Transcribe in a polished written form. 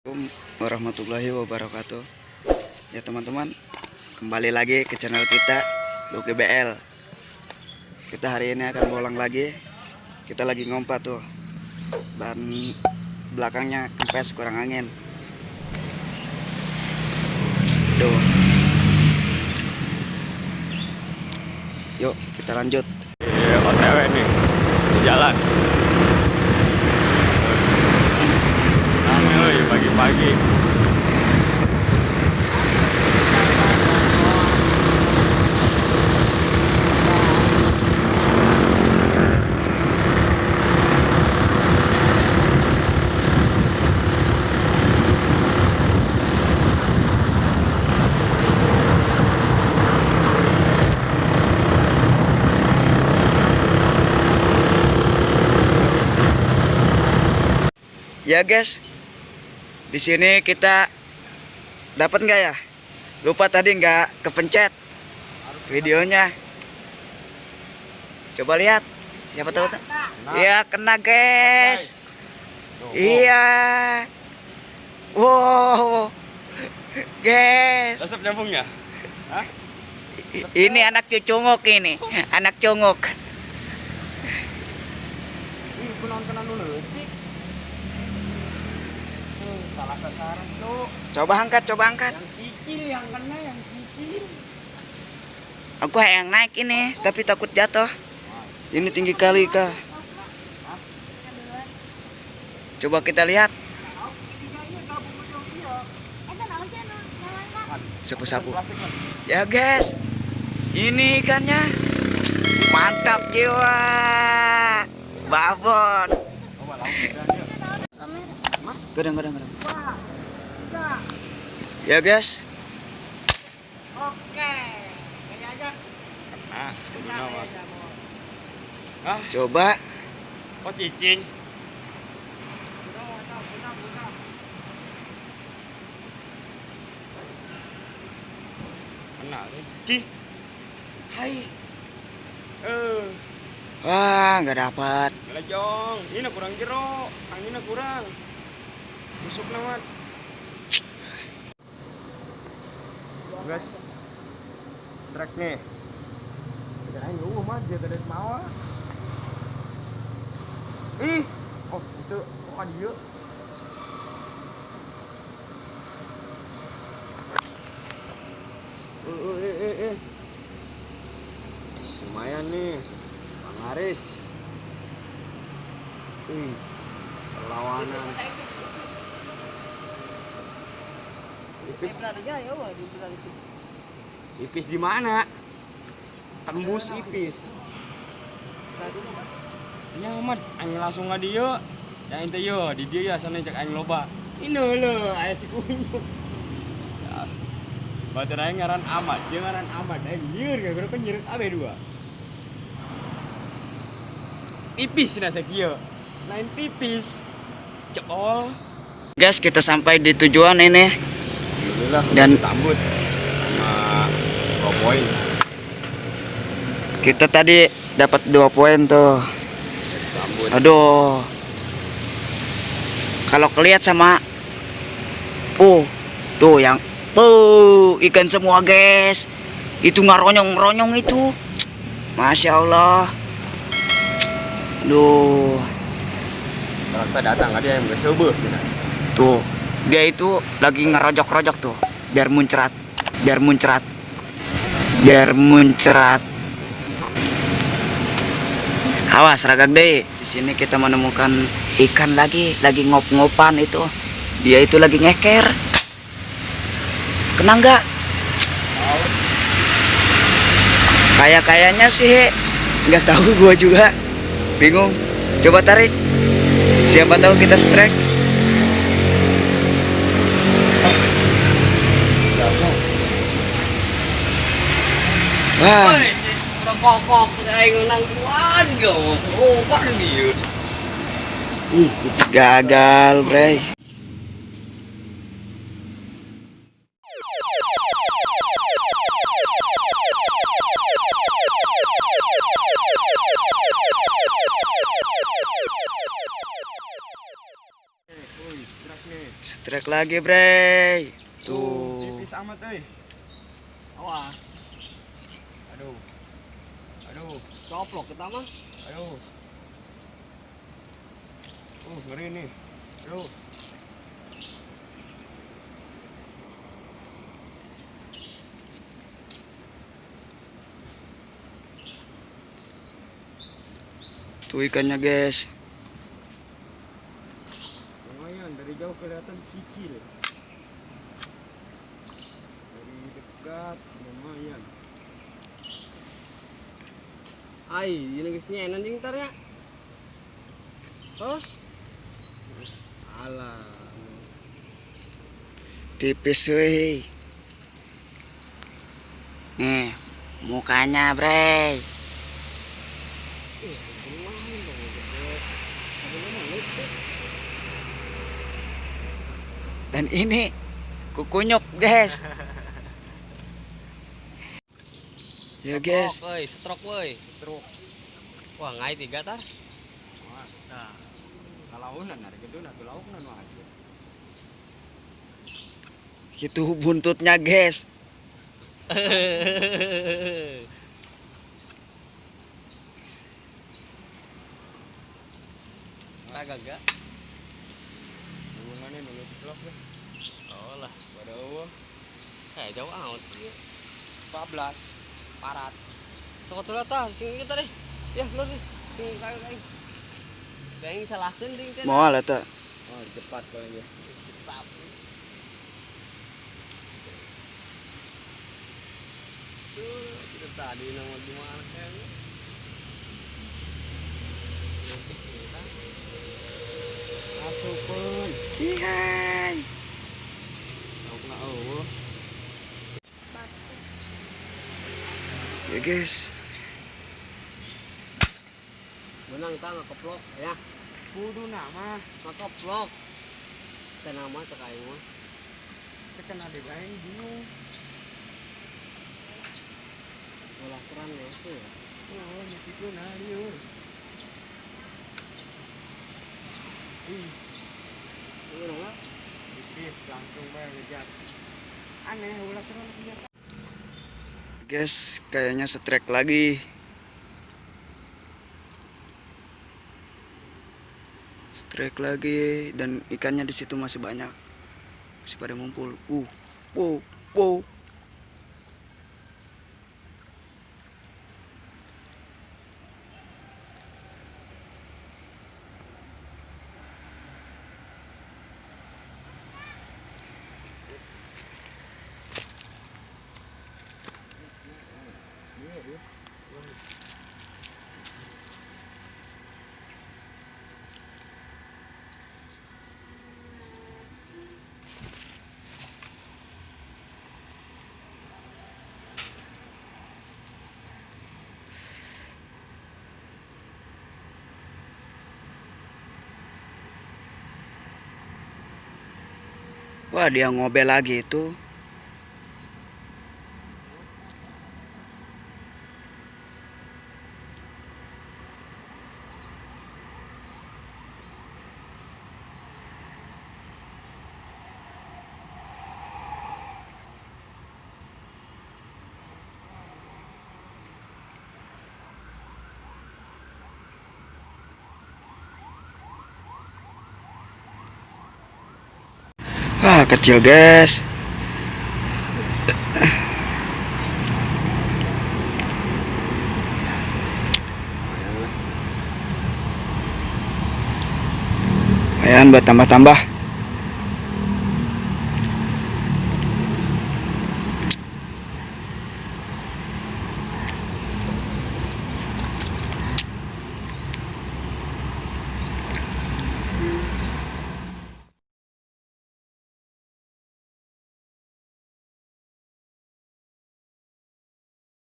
Assalamualaikum warahmatullahi wabarakatuh. Ya teman-teman, kembali lagi ke channel kita Lucky BL. Kita hari ini akan bolang lagi. Kita lagi ngompa tuh. Ban belakangnya kempes, kurang angin. Duh. Yuk kita lanjut. OTW nih di jalan. Rame pagi-pagi. Ya guys, di sini kita dapat nggak ya? Lupa tadi nggak kepencet videonya. Coba lihat, siapa tahu. Iya kena guys. Iya. Wow, guys. Resep nyambungnya? Hah? Ini anak cunguk ini, anak cunguk. Ih, kunaon-kunaon dulu. Salah sasaran tuh. Coba angkat, coba angkat. Yang cicil, yang kena, yang cicil. Aku yang naik ini, tapi takut jatuh. Ini tinggi kali kah? Coba kita lihat. Sapu-sapu. Ya guys, ini ikannya mantap jiwa. Babon. Kadang-kadang. Ya guys. Oke. Nah, ah, coba. Kok cicing? Kena nih. Hai. Wah, nggak dapat. Gelejong. Ini kurang jero, anginnya kurang. Busuk namat. Guys, trek nih. Kirain lu mah dia tadi mawa. Ih, oh itu kok dia. Lumayan nih, Bang Haris. Ih, perlawanan. Ipis. Ipis di mana? Tembus ipis. Ya amat, aing langsung ngadi yo. Ya ente yo, di dia ya sana cek aing loba. Ini lho, aya si kunyuk. Batur aing ngaran Ahmad, sieun ngaran Ahmad. Aing lieur gara-gara kan nyireut abe dua. Ipis na sakieu. Lain tipis. Ceol. Guys, kita sampai di tujuan ini. Alhamdulillah, dan disambut sama 2 poin. Kita tadi dapat 2 poin tuh. Disambut. Aduh. Kalau kelihat sama tuh yang ikan semua guys. Itu ngaronyong-ronyong itu. Masya Allah. Aduh. Ternyata datang ada yang nggak. Tuh. Dia itu lagi ngerojok-rojok tuh, biar muncrat, biar muncrat, biar muncrat. Awas ragak deh. Di sini kita menemukan ikan lagi ngop-ngopan itu. Dia itu lagi ngeker. Kena nggak? Kayak-kayaknya sih nggak tahu gua juga. Bingung. Coba tarik. Siapa tahu kita strike. Wah. Gagal, bre. Strike lagi, Bre. Tuh. Tipis amat euy. Awas. Aduh. Aduh, Coplok kita mah. aduh. Ngeri nih. Aduh. Tuh ikannya, guys. Lumayan, dari jauh kelihatan kecil. Dari dekat lumayan. Ai, ini geus nyenan jeung ntar ya. Hah? Alah. Tipis euy. Nih, mukanya, Bre. Dan ini kukunyuk, guys. Ya, guys. Stroke, stroke woi. Stroke. Wah, ngai tiga tar. Wah, nah. Kalaunan ari geduna tuh laukna nu aja. Itu buntutnya, guys. Kagak. Hubungannya nunggu blok deh. Oh lah, pada eueuh. Jauh amat sih. 14 parat. Cokot heula tah sing kita deh. Ya, lur deh. Sing kayu aing. Aing salahkeun ding teh. Moal eta. Oh, cepat kali ya. Sapi. Tuh, kita tadi nama gimana kayaknya. Asupun. Kihai. Laukna eueuh. Ya, guys. Menang tah ngakeplok ya. Kudu nama Ngakeplok. Cenah mah cek aing mah. Kecen ade aing bingung. Ulah serang ya sih. Oh, nyekikeun nah lieur. Ih, Ini tipis langsung bae ngejar. Aneh ulah serang biasa. Guys, kayaknya strike lagi. Strike lagi dan ikannya di situ masih banyak. Masih pada ngumpul. Wow, wow. Wah, dia ngobel lagi itu. Wah, kecil, guys. Lumayan buat tambah-tambah.